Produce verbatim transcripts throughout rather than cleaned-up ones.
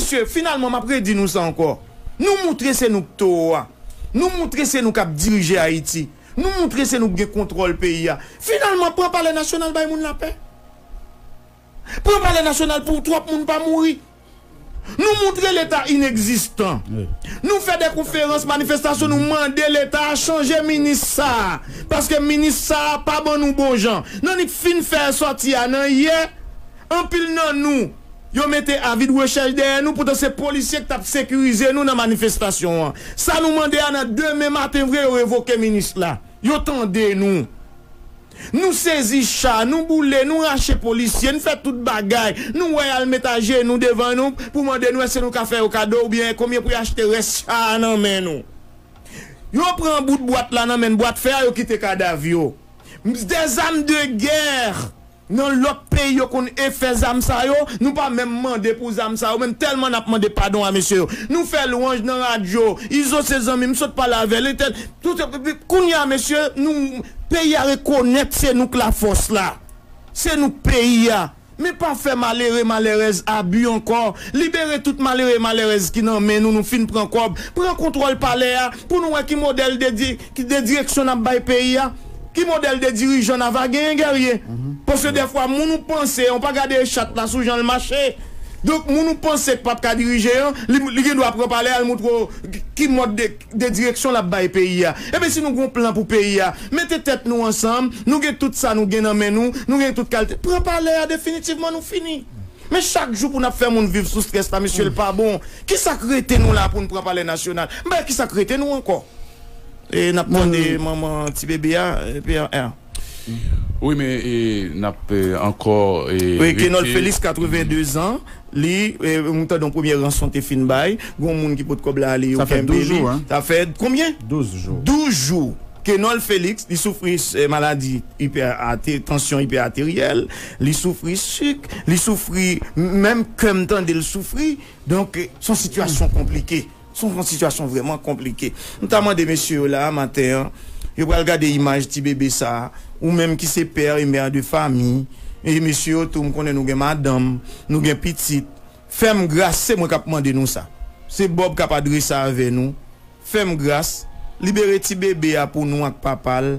Mesye, finalman, m ap redi nou sa ankò. Nou moutre se nou k towo a. Nou moutre se nou k ap dirije Ayiti. Nou moutre se nou k gen kontwòl peyi a. Finalman, pran Palè Nasyonal bay moun lapè. Pran Palè Nasyonal pou twòp moun pa mouri. Nou moutre Leta inegzistan. Nou fè de konferans, manifestasyon, nou mande Leta a chanje minis sa a. Paske minis sa a pa ban nou bon jan. Nan li fin fè sòti a nan yè, anpil nan nou, yo mete avi de rechèch dèyè nou, poutan se polisye ki t ap sekirize nou nan manifestasyon an. Sa nou mande a nan demen maten vre, yo revoke minis la. Yo tande nou. Nou sezi cha, nou boule, nou rache polisye, nou fè tout bagay. Nou wè y al met ajenou devan nou pou mande nou èske nou ka fè yo kado oubyen konbyen pou y achte rès cha a nan men nou. Yo pran bout bwat la nan men n, bwat fè a, yo kite kadav yo. Des armes de guerre nan lòt peyi yo konn e fè zam sa yo, nou pa menm mande pou zam sa yo, menm tèlman n ap mande padon a mesye yo. Nou fè lwanj nan radyo, Izo se zanmi m, m sot pale avè l, entèl, tout, kounye a mesye, nou, peyi a rekonèt se nou k lafòs la. Se nou k peyi a. Men pa fè malere, malèrèz abi ankò. Libere tout malere, malèrèz ki nan men nou, nou fin pran kòb. Pran kontwòl palè a pou nou wè ki modèl de di-, ki de direksyon n ap bay peyi a. Ki modèl de dirijan n ava genyen, Guerrier? Paske dèfwa, moun ou panse, ou pa gade chat la sou jan l mache. Donk, moun ou panse k p ap ka dirije an, li, li gen dwa pran palè a, l moutre w ki, ki mòd de, de direksyon l ap bay peyi a. Ebyen, si nou gon plan pou peyi a, mete tèt nou ansanm, nou gen tout sa nou gen nan men nou, nou gen tout kalite. Pran palè a definitivman, nou fini. Men chak jou pou n ap fè moun viv sou strès la, mesye, l pa bon. Kisa k rete nou la pou n pran Palè Nasyonal? M pa wè kisa k rete nou ankò. E n ap tande manman ti bebe a, e, P R R. Wi, men, e, n ap, e, ankò, e, Wi, Kenol rete Félix, katrevennde zan, li, e, m tande yon premye ranson te fin bay, gon moun ki pot kòb la ale, yo Sa fè kenbe douz li. jou, hein? Sa fè konbyen? Douz jou. Douz jou. Kenol Félix, li soufri, e, maladi ipè-, ate-, tansyon ipèateryèl, li soufri sik, li soufri, m-, menm kè m tande l soufri. Donk, e, se yon sitiyasyon konplike. Se yon sitiyasyon vrèman konplike. M ta mande mesye yo la a maten an, yo pral gade imaj ti bebe sa a, ou menm ki se pè e mè de fami, e mesye yo tou, m konnen nou gen madanm, nou gen pitit. Fè m gras, se mwen k ap mande nou sa. Se Bob k ap adrese avè nou. Fè m gras, libere ti bebe a pou nou ak papa l,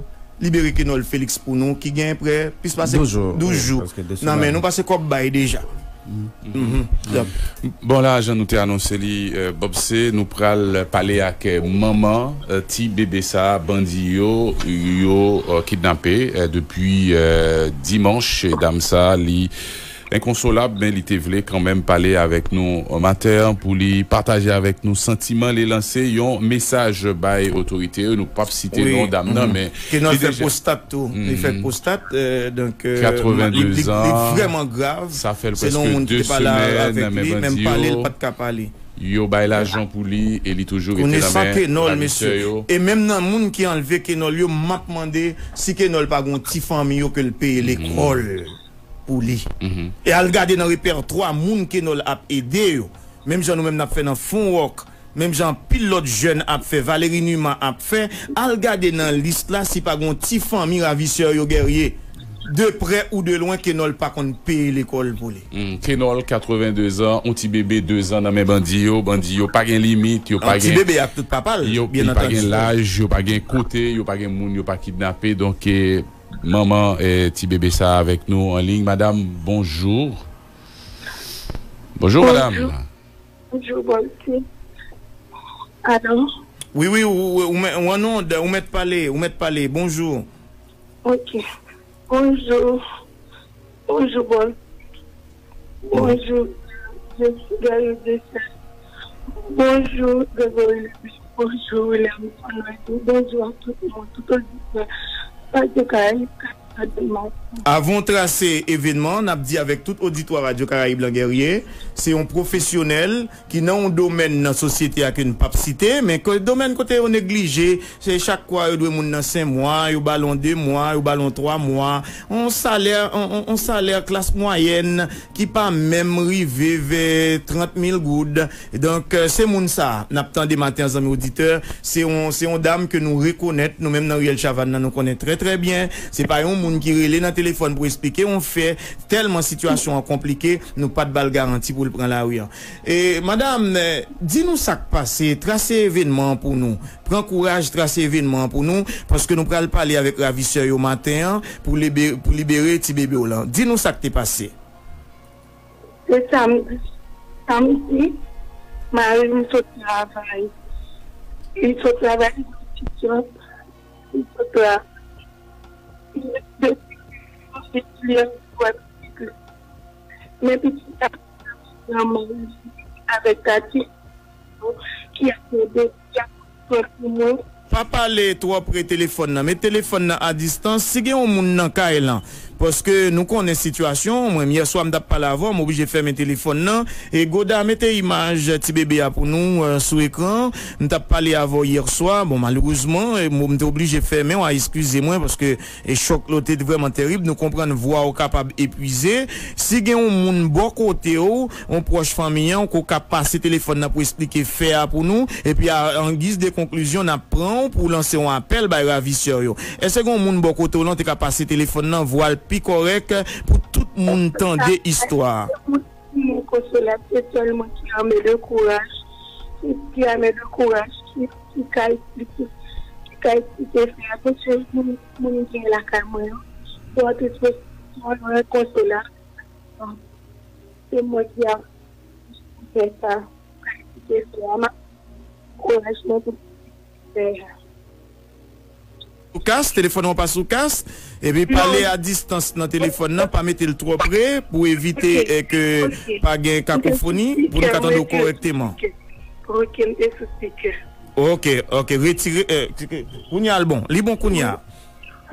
libere Kenol Félix pou nou, ki gen prè plis pase douz jou, wi, douz jou paske de nan men semèn. nou, pase kòb bay deja. Mhm. Bon, la, jan nou te anonse li, e, Bob, se nou pral pale ak, e, manman, e, ti bebe sa a, bandi yo, yo, e, kidnape, e, depi, e, dimanch. Dam sa a, li enkonsolab, men li te vle kanmenm pale avèk nou, e, maten an pou li pataje avèk nou santiman li, lanse yon mesaj bay otorite yo. Nou p ap site Wi. non dam nan, Mhm. men Kenol li fè deja pwostat tou. Li fè Mhm. pwostat, e, donk, e, katrevennde li, li, li zan, vrèman grav. Sa fè l Se non prèske moun ki de te pale semèn avèk nan men li, menm bandi pale, l yo. pa t ka pale. Yo bay lajan pou li e li toujou rete nan Konesan men Kenol, ravisè mesye. yo. E menm nan moun ki anlve Kenol yo, m ap mande si Kenol pa gon ti fanmi yo ke l peye Mhm. lekòl pou li. Mhm. E al gade nan repètwa moun Kenol ap ede yo. Menm jan nou menm n ap fè nan Fon Wòk, menm jan anpil lòt jèn ap fè, Valery Numa ap fè, al gade nan lis la si pa gon ti fanmi ravisè yo, Guerrier. De prè ou de lwen, Kenol pa konn peye lekòl pou li. Hmm, Kenol, katrevennde zan, yon ti bebe de zan nan men bandi yo. Bandi yo pa gen limit, yo pa Yon ti gen, bebe ak tout papa l, yo, byen li pa gen antandi. laj, yo pa gen kote, yo pa gen moun, yo pa kidnape. Donk, e, manman, e, ti bebe sa avèk nou an liy. Madam, bonjou. Bonjou, Bonjou. madam. Bonjou, Bonjou. Alo? Wi, wi, ou, ou, ou mè-, ou an onn, ou mèt pale, ou mèt pale. Bonjou. Ok. Bonjou. Bonjou, Bonjou. Bonjou, Jesi Gayou Desè. Bonjou, Gregory Leblanc. Bonjou, William Conrado. Bonjou a tout moun, tout oditè Radio Caraïbe. Avan w trase evènman, n ap di avèk tout oditwa Radio Caraïbe lan, Guerrier, se yon pwofesyonèl ki nan yon domèn nan sosyete a ke n p ap site, men ke domèn kote yo neglije, se chak kwa yo dwe moun nan senk mwa, yo ba l on de mwa, yo ba l on twa mwa, on salè, on, on, on salè klas mwayèn ki pa menm rive vè trant mil goud. Donk, se moun sa a n ap tande maten an, zanmi oditè, se yon, se yon dam ke nou rekonèt, nou menm nan Riyèl Chavann nan, nou konnen trè, trè byen, se pa yon moun moun ki rele nan telefòn pou esplike yon fè, tèlman sitiyasyon an konplike, nou pa t ba l garanti pou l pran lari an. E, madam, eh, di nou sa k pase, trase evènman an pou nou. Pran kouraj, trase evènman an pou nou, paske nou pral pale avèk ravisè yo maten an pou libe-, pou libere ti bebe w lan. Di nou sa k te pase. Se samdi. Samdi, mari m sot travay. Li sot travay, li sot la. Depi li anvi wè pitit li. Men pitit la, manman li avèk tati ki ap ede, ki ap pran pou mwen. Pa pale twò pre telefòn nan. Met telefòn nan a distans. Si gen yon moun nan kay lan, paske nou konnen sitiyasyon, mwen, yè swa m t ap pale avè w, m oblije fèmen telefòn nan. E Goda, mete imaj ti bebe a pou nou, eh, sou ekran. M t ap pale avè w yè swa. Bon, malerezman, eh, m, m te oblije fèmen w a, eskize mwen, paske e chòk lo te vrèman tèrib, nou konprann vwa w kapab epwize. Si gen yon moun bò kote w, yon pwòch fanmi an, ke w ka pase telefòn nan pou esplike fè a pou nou, epi a, an giz de konklizyon, n ap pran w pou w lanse yon apèl bay ravisè yo. Èske gen yon moun bò kote w lan te ka pase telefòn nan, vwa l pi kòrèk pou tout moun tande istwa a? Mwen konsolab, se sèl mwen ki ame de kouraj, ki, ki ame de kouraj, ki, ki ka esplike, ki ka esplike fè a, paske moun, moun gen lakay mwen an, yo te sou, mwen konsolab. Se mwen ki a fè sa, ki ka esplike fè a, m ap kouraj mwen pou fè a. Sou kas, telefòn ou pa sou kas, epi pale a distans nan telefòn nan, pa mete l twò pre pou evite, eh, ke pa gen kakofoni, pou nou ka tande w kòrèkteman. Ok, m te sou speaker. Ok, ok, retire, eh, kounye a l bon, li bon kounye a.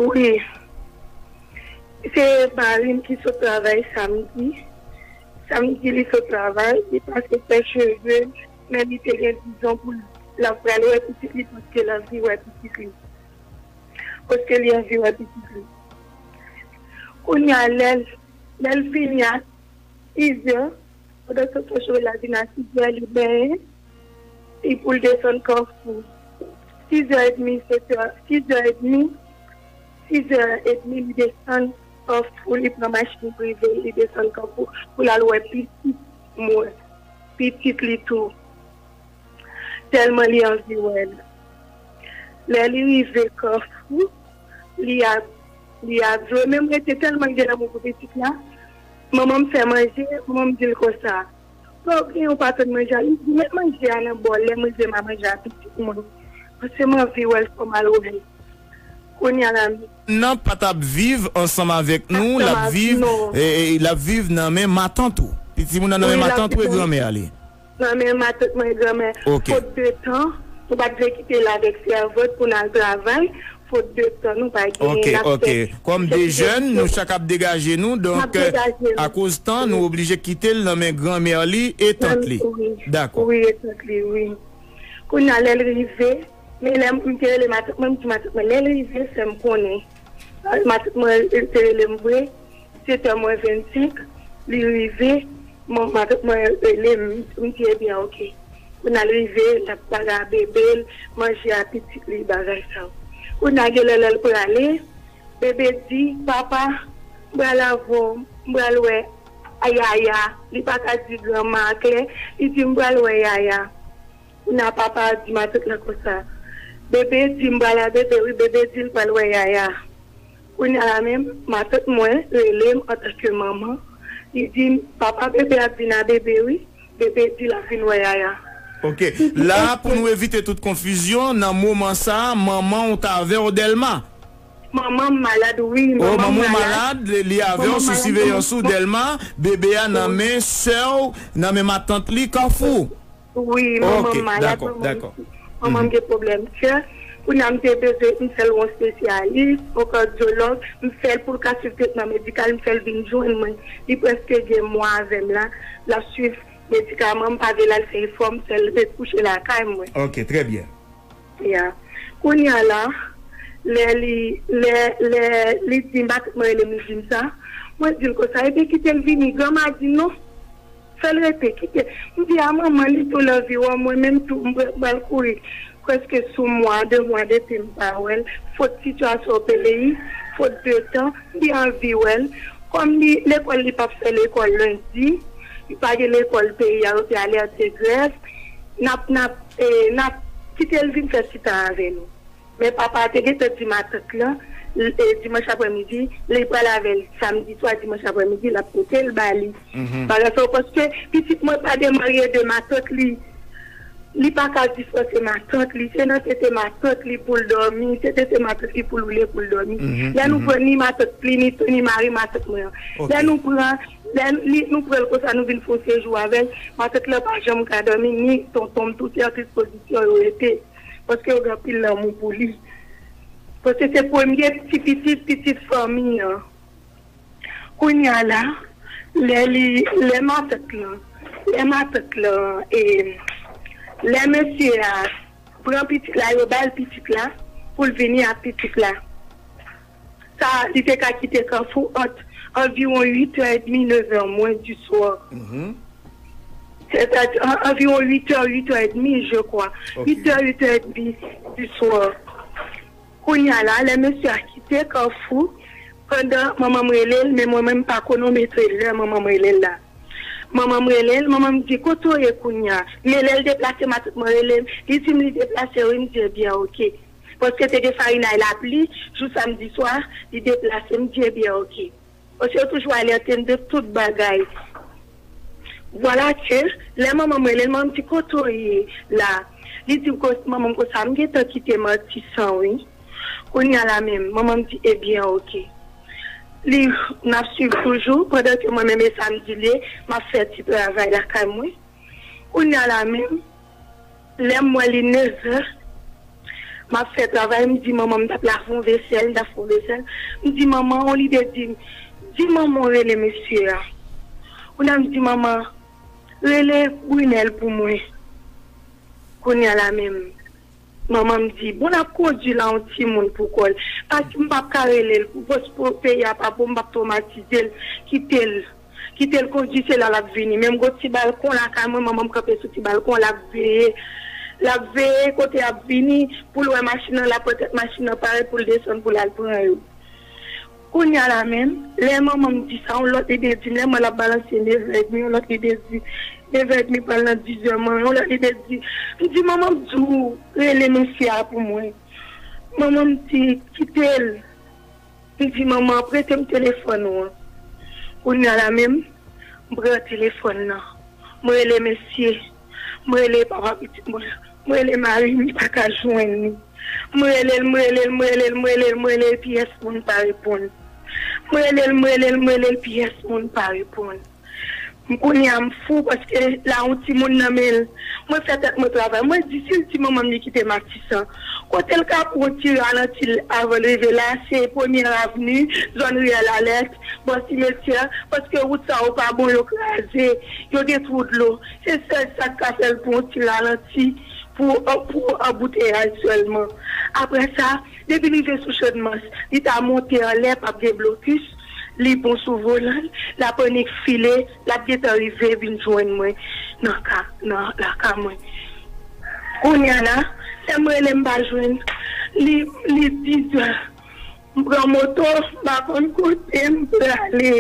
Wi. Se mari m ki sot travay samdi. Samdi li sot travay, li pase fè cheve, men li te gen dizon pou l ap pral wè pitit li paske l anvi wè pitit li. Paske li anvi wè pitit li. Kounye a, lè l, lè l vini a sizè, pandan se tan, cheve l la vin a sizè, li benyen, li pou l desann Kafou. Sizè edmi, sèt è, sizè edmi, sizè edmi, li desann Kafou, li pran machin prive, li desann Kafou pou l al wè pitit mwen, pitit li tou. Tèlman li anvi wè l. Lè li rive Kafou, li a, li a dlo, men m rete tèlman gen lanmou pou pitit la. Manman m fè manje, manman m di l konsa, "Pè w gen yon patat manje a?" Li di, "Met manje a nan bòl, lè m rive m a manje a pitit mwen. Paske m anvi wè l, fò m al wè l." Kounye a la, nan pa t ap viv ansanm avèk nou, l ap viv, eh, eh, l ap viv nan men matant ou. Pitit moun nan nan men matant ou e granmè a li. Nan men matant mwen e granmè. Ok. Fot de tan, nou pa t vle kite l avèk sèvant pou n al travay. Fot de tan, nou pa gen. Ok, ok. Kòm de jèn, nou chak ap degaje nou, donk, akoz tan, nou oblije kite l nan men granmè li e tant li. Wi. Dakò. Wi, e tant li, wi. Kounye a, lè l rive, men lè m te rele matant mwen, m di matant mwen, lè l rive, fè m konnen. Matant mwen te rele m vre, sèt è mwen vennsenk, li rive, matant mwen rele m, m di, ebyen, ok. Kounye a l rive, l ap bagay bebe l, manje a pitit li, bagay sa yo. Kounye a, genlè lè l prale, bebe di, "Papa, m pral avè w, m pral wè Yaya." Li pa ka di granma a klè, li di, "M pral wè Yaya." Kounye a papa a di matant lan konsa, "Bebe di m pral a bebe wi, bebe di l pral wè Yaya." Kounye a la menm, matant mwen rele m antanke manman, li di m, "Papa bebe ap vin a bebe wi, bebe di l ap vin wè Yaya." Ok, la pou nou evite tout konfizyon, nan moman sa a, manman w t avè w Dèlma? Manman m malad, wi. Oh, manman w malad, li, li avè w sou siveyans ou Dèlma, bebe a nan men sè w, nan men matant li Kafou. Wi, manman m malad, manman m gen pwoblèm kè. Kounye a m te bezwen, m fè l yon espesyalis, yon kadyològ, m fè l pou l ka swiv tretman medikal, m fè l vin jwenn mwen. Li prèske gen mwa avè m la, l ap swiv medikaman, m pa vle l al fè efò, m fè l ret kouche lakay mwen. Ok, trè byen. Ya. Kounye a la, lè li, lè, lè li di m, matant mwen rele m, li di m sa, mwen di l konsa, ebyen kite l vini, granma di non. Fè l rete, kite. M di a manman, li tou l anvi wè w, mwen menm tou, m pral, m pral kouri. Prèske sou mwa, de mwa depi m pa wè l. Fòt sitiyasyon peyi, fot de tan, li anvi wè l. Kòm li, lekòl li p ap fè lekòl lendi, li pa gen lekòl peyi a, yo te alète grèv, n ap, n ap, e, n ap kite l vin fè ti tan avè nou. Men papa a te gentan di matant lan, l- e, dimanch aprèmidi, li pral avè l samdi swa, dimanch aprèmidi, l ap pote l ba li. Bagay sa yo, paske pitit mwen pa demarye de matant li. Li pa ka dispanse matant li. Se nan tete matant li pou l dòmi. Se tete matant li pou l woule pou l dòmi. Lè nou pran ni matant li, ni, ni mari matant mwen an. Lè nou pran, lè li, nou pran l konsa, nou vin fè yon sejou avè l. Matant lan pa janm ka dòmi, ni tonton m tou, se an dispozisyon yo rete. Paske yo gen anpil lanmou pou li. Paske se premye ti pitit, pitit fanmi an. Kounye a la, lè li, lè matant lan, lè matant lan, e, lè mesye a pran pitit la, yo ba l pitit la, pou l vini ak pitit la. Sa, li te ka kite Kafou ant anviwon uit è edmi, nèf è mwens di swa. Sètadi, an- anviwon uit è, uit è edmi, je crois. Uit è, uit è edmi di swa. Kounye a la, lè mesye a kite Kafou, pandan manman m rele l, men mwen menm m pa konnen mete lè manman m rele l la. Manman m rele l, manman m di, "Kote w ye kounye a?" Men lè l deplase, matant mwen rele m, li di m li deplase, wi, m di, "Ebyen, oke." Paske te gen farinay lapli, jou samdi swa, li deplase, m di, "Ebyen, oke." Paske yo toujou alète m de tout bagay. Vwala ke, lè manman m rele l, manman m di, "Kote w ye la?" Li di, "Ko- manman m konsa, m gentan kite Matisan, wi." Kounye a la menm, manman m di, "Ebyen, oke." Li, n ap swiv toujou, pandan ke mwen menm e samdi l ye, m ap fè ti travay lakay mwen. Kounye a la menm, lè m wè li nèf è, m ap fè travay, m di manman m t ap lave yon vesèl, m t ap fè yon vesèl. M di manman, yon lide di m, di manman w rele mesye a. Kounye a m di manman, rele Brunel pou mwen. Kounye a la menm, manman m di, bon, n ap kondui la yon timoun pou kò l. Paske m p ap ka rele l pou, pou peyi a pa bon, m p ap twomatize l, kite l. Kite l kondui, se la l ap vini. Menm gon ti balkon lakay mwen, manman m kanpe sou ti balkon, l ap veye. L ap veye kote y ap vini, pou l wè machin nan, l ap pran tèt machin nan parèt pou l desann, pou l al pran yo. Kounye a la menm, lè manman m di sa, yon lòt lide di m, lè mwen l ap balanse nèf è edmi, yon lòt lide di, nèf è edmi pral nan diz è mwen, yon lòt lide di, m di, "Manman, m di w, rele mesye a pou mwen." Manman m di, "Kite l." M di, "Manman, prete m telefòn ou an." Kounye a la menm, m pran telefòn nan. M rele mesye. M rele papa pitit mwen. M rele mari m, m pa ka jwenn li. M rele l, m rele l, m rele l, m rele l, m rele l, pyès moun pa reponn. M rele l, m rele l, m rele l, pyès moun pa reponn. M kounye a m fou paske la yon timoun nan men l. Mwen fè tèt mwen travay. Mwen di, si l di manman m li kite Matisan, kote l ka pran yon ti ralanti l avan l rive la, se Premyè Avni, zòn riyèl Alèt, bò simetyè, paske wout sa yo pa bon, yo kraze, yo gen twou dlo. Se sèl sa k ka fè l pran yon ti ralanti pou, pou anbouteyaj sèlman. Apre sa, depi l rive sou Channmas, li ta monte anlè, p ap gen blokis, li bon sou volan l, l ap annik file, l ap gentan rive vin jwenn mwen nan ka, nan lakay mwen. Kounye a la, lè m rele m pa jwenn, li, li diz è. M pran moto, m pa konn kote m prale.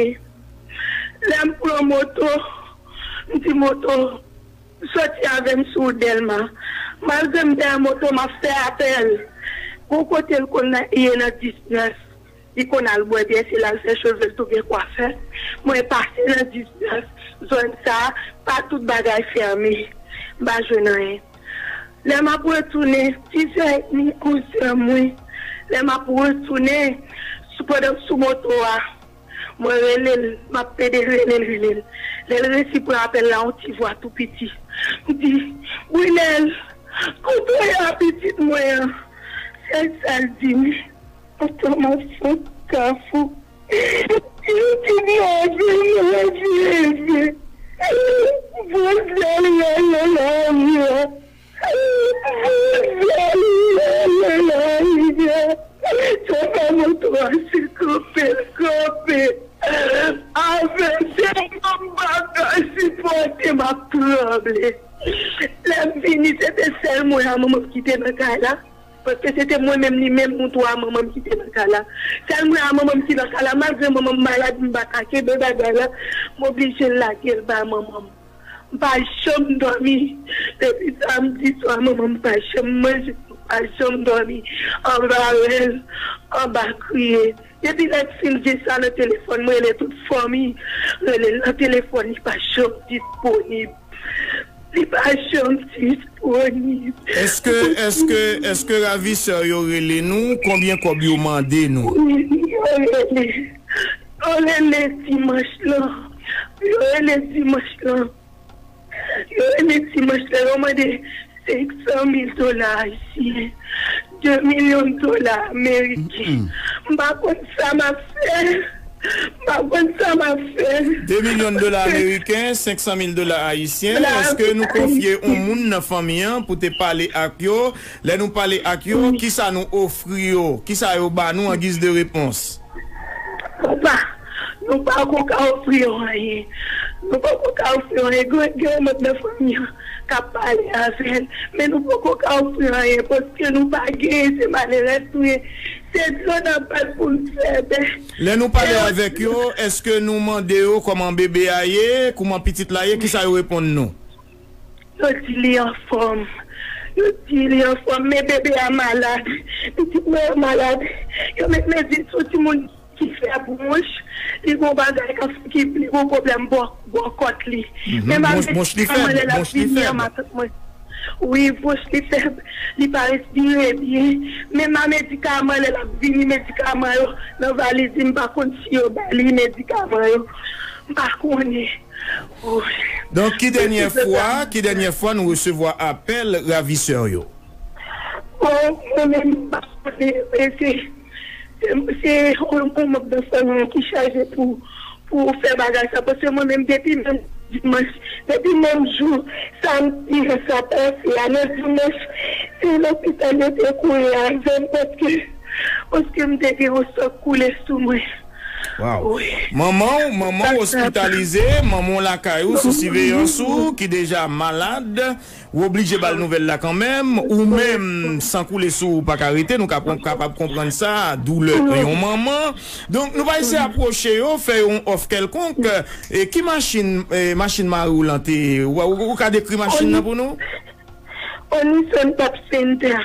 Lè m pran moto, m di moto, soti avè m sou wout Dèlma. Malgre m dèyè moto, m ap fè apèl. Gon kote l konn ye nan diznèf. Li konn al bwè byè, se la l fè cheve l tou gen kwafè. Mwen pase nan diznèf, zòn sa a, pa tout bagay fèmen. M pa jwenn anyen. Lè m ap retounen, diz è edmi, onz è mwen. Lè m ap retounen, sou, pandan m sou moto a, mwen rele l, m ap pede rele l, rele l. Lè l resi pran apèl la, yon ti vwa tou piti. M di, "Brunel, kote w ye a, pitit mwen an?" Sèl sa l di m, "Antan m ap sot Kafou." Li di, "Move, move, move." Vòzè l rele la, la. Vòzè l rele la, la. Chofè moto a se kanpe l kanpe. Avè se yon bagay sipòte, m ap tranble. Lè m vini, se te sèl mwen a manman m ki te nan kay la. Paske se te mwen menm, li menm, nou twa, manman m ki te nan kay la. Sèl mwen a manman m ki nan kay la, malgre manman m malad, m pa ka kenbe bagay la, m oblije lage l ba manman m. M pa janm dòmi. Depi samdi swa, manman m pa janm manje, m pa janm dòmi. Anba rèl, anba kriye. Depi lè m fin di sa nan telefòn, m rele tout fanmi, rele l nan telefòn, li pa janm disponib. Li pa janm disponib. Èske, èske, èske ravisè yo rele nou? Konbyen kòb yo mande nou? Wi, yo rele. Yo rele dimanch lan. Yo rele dimanch lan. Yo rele dimanch lan. Yo mande senk san mil dola ayisyen. De milyon dola ameriken. M pa konn sa m ap fè. M pa konn sa m ap fè. De milyon dola ameriken, senk san mil dola ayisyen. Èske nou konfye yon moun nan fanmi an pou te pale ak yo? Lè nou pale ak yo, kisa nou ofri yo? Kisa yo ba nou an giz de repons? Papa, nou pa ko ka ofri yo anyen. Nou pa ko ka ofri yo anyen. Gen, gen yon manm nan fanmi an k ap pale avè l, men nou pa ko ka ofri yo anyen paske nou pa genyen, se malerèz nou ye. Se dlo n ap bat pou n fè bè. Lè nou pale avèk yo, èske nou mande yo kòman bebe a ye, kòman pitit la ye, kisa yo reponn nou? Yo di li anfòm. Yo di li anfòm, men bebe a malad. Pitit mwen an malad. Yo met mezi sou timoun ki fè bwonch. Li gon bagay k ap, ki, li gon pwoblèm bò, bò kòt li. Men medikaman lè l ap vini an, matant mwen. Wi, bwonch li fèb. Li pa respire byen. Men medikaman lè l ap vini, medikaman yo nan valiz li, m pa konn si yo ba li medikaman yo. M pa konnen. Donk, ki dènyè fwa, ki dènyè fwa nou resevwa apèl ravisè yo? Bon, mwen menm, m pa konnen, e se, se, se yon, yon manm nan fanmi an ki chaje pou, pou fè bagay sa, paske mwen menm, depi menm dimanch, depi menm jou samdi an sa pase a, nan dimanch, se lopital yo te kouri avè m, paske, paske m te gen yon san koule sou mwen. Waw. Manman w, manman w ospitalize, manman w lakay ou, sou siveyans ou, ki deja malad, ou oblije ba l nouvèl la kanmenm, ou menm, san koule sou ou pa ka rete, nou ka pran, kapab konprann sa, doulè yon manman. Donk, nou va eseye apwoche yo, fè yo yon òf kèlkonk. E ki machin, e, machin mari w lan te, ou, ou, ou ka dekri machin nan pou nou? Yon Nissan Pathfinder,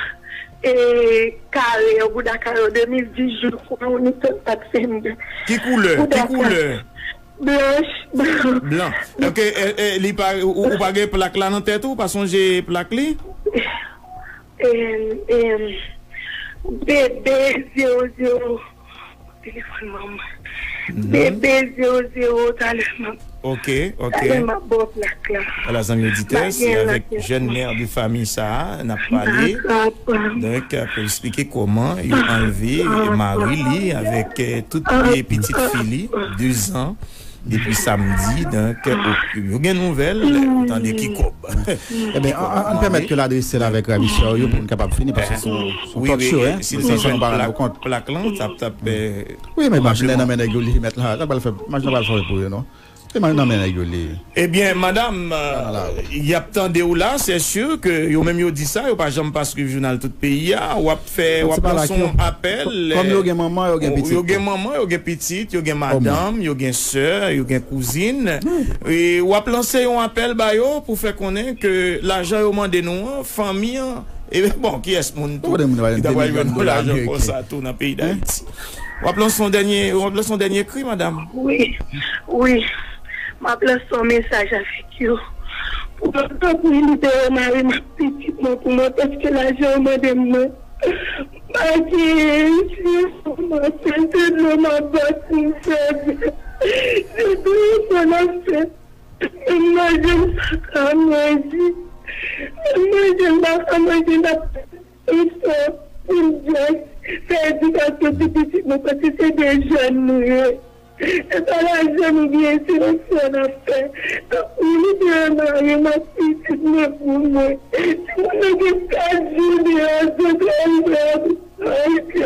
e, kare, yon bouda kare, de mil dis, je crois, yon Nissan Pathfinder. Ki koulè? Ki koulè? Blanch, blan. Blan. Ok, e, e, li pa, ou, ou pa gen plak la nan tèt ou? Ou pa sonje plak li? Em, em, B B zewo zewo. Telefòn manman. B B zewo zewo, talè m ap, ok, ok, talè m ap ba w plak la. Ala, zanmi oditè, se avèk jèn mè de fami sa a n ap pale. Donk, pou eksplike kòman yo anlve mari li avèk, eh, tout, eh, pitit fi li, de zan, depi samdi. Donk, yo gen nouvèl, ou tande ki kòb. Ebyen, ann pèmèt ke l adrese l avèk ravisè yo pou n kapab fini, paske se yon, se yon talk show, hein. Si nou pa rann nou kont. Plak lan, t ap, t ap, eh, wi, men machin nan nan men nèg yo li mèt la, sa pral fè, machin nan pral fè pou yo, non. Se nan men nèg yo li. Ebyen, madanm, euh, y ap tande w la, c'est sûr que yo menm yo di sa, yo pa janm pa swiv jounal tout peyi a. W ap fè, w ap lanse yon apèl. Kòm yo gen manman, yo gen pitit. Yo gen manman, yo gen pitit, yo gen madanm, yo gen sè, yo gen kouzin. E w ap lanse yon apèl ba yo pou fè konnen ke lajan yo mande nou an, fanmi an, e bon, kiyès moun tou ki ta pral jwenn yon lajan konsa tou nan peyi Dayiti? W ap lanse yon dènye, w ap lanse yon dènye kri, madanm? Wi, wi. M ap lanse yon mesaj avèk yo. Pou yo tanpri libere mari m ak pitit mwen pou mwen, paske lajan yo mande m nan. M pa gen, si yo mwen, se dlo m ap bat pou m fè byen. Se dlo m ap fè. Menm manje m pa ka manje. Menm manje m pa ka manje, m ap Efò pou n just fè edikasyon ti pitit nou, paske se de jèn nou ye. E pa lajan nou byen, se yon efò n ap fè. Tanpri, libere mari m ak pitit mwen pou mwen. Timoun nan gen kat jou deyò, zantray mwen ap sòti.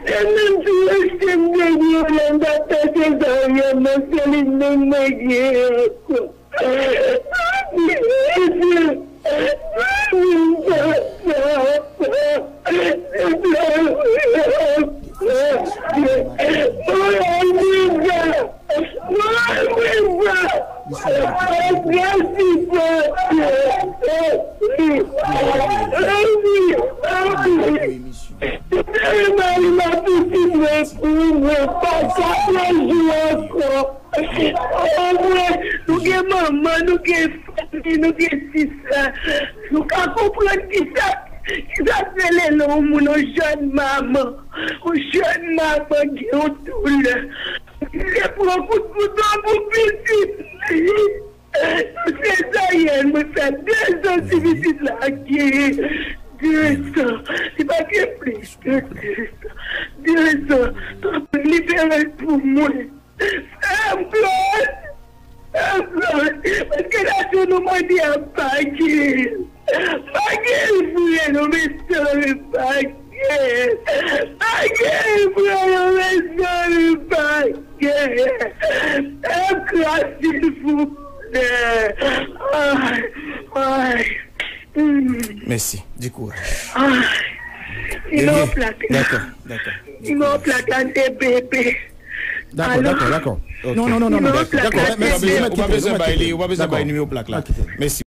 Se menm ti reste m gen yon lè m t ap fè sezaryèn nan, se li menm mwen gen ankò. Kisa, nou ka konprann kisa, kisa k rele lè yon moun, yon jèn manman, yon jèn manman gen yon doulè. Li pran kout bouton pou pitit li. Sezaryen, mwen fè de zan ti pitit la gen de zan. Li pa gen plis ke de zan. Tanpri, libere l pou mwen. Frè m Claude, frè m Claude, paske lajan nou mande a pa gen. Pa gen vre non, mezanmi, pa gen. Pa gen vre non, mezanmi, pa gen. Frè m Claude, silvouplè. Ay, ay. Hmm. Mèsi. Di kouraj. Ay. Nimewo plak la. Dakò, dakò. Nimewo plak la, se bebe. Dakò, dakò, dakò. Non, non, non, non, non. Dakò, mèsi, mèsi. Ou pa bezwen bay li, ou pa bezwen bay nimewo plak la. Mèsi.